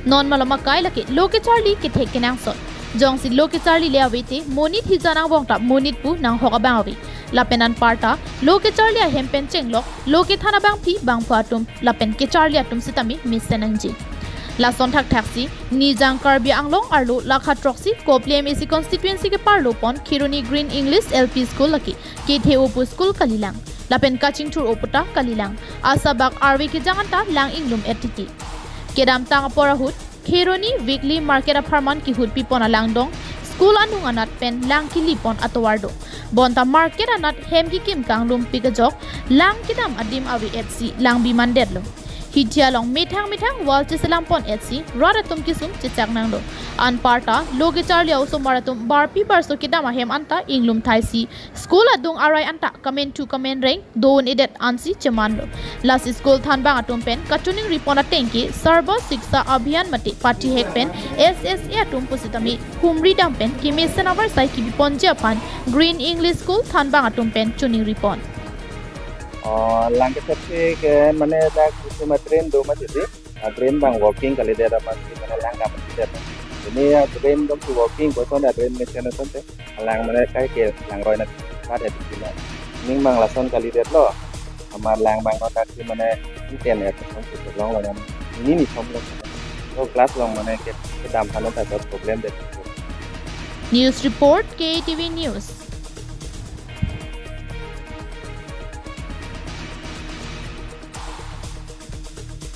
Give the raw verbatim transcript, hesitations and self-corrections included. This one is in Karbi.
Non malom akai lake lo kecharli kethek kenangsot. Jongsi lo kecharli le ave te monit hijan angbong ta monit pu nanghok abang ave. Lapen anparta lo kecharli ahem pen chenglok lo kethan abangpi bangphu atum lapen kecharli atum sitame mesen nangji. Lason thakthak si Nijang Karbi Anglong arlo lakha throksi Kopili M A C constituency keparlo pon Kheroni Green English L P School lake kethe opu school kalilang lapen kachingthur opu ta kalilang. Asabak arve kejang anta lang inglum etiti. Kedamtang apor ahut Kheroni weekly market apharman kehut pipon alang dong, school anung anat pen lang kili pon atovar do. Bonta market anat hem kekim kanglum pikajok lang kedam adim ave etsi lang bimandetlo. Hithi along methang methang wall cheselam pon etsi rat atum kesung chechak nanglo. Anparta lo kecharli osomar atum barpi barso kedam ahem anta inglum thaisi school adung arai anta kamenthu kamenreng do-un-edet ansi chemanlo. Lasi school thanbang atum pen kachiningri pon ateng ke Sarva Shiksha Abhiyan mate pathihek pen S S A atum pusitame humri dam pen kemesen avarsai kebi ponji aphan Green English School thanbang atum pen chiningri pon. Oh, lang kethek si ke mane dak kusuma drain do mati si. Ah, drain abang working kalidet amat si mane lang dam kalidet. Ini ya drain dong si working, koson ya drain mesen asonte. Lang mane kai ke langroi na pat ya tingki na. Ning abang lason kalidetlo. Amar lang abang no dak si mane inten ya kosonsi longlong ya. Ini ni som lo. Lo class along mane ke kedam halo ta problem det. News report, K T V News.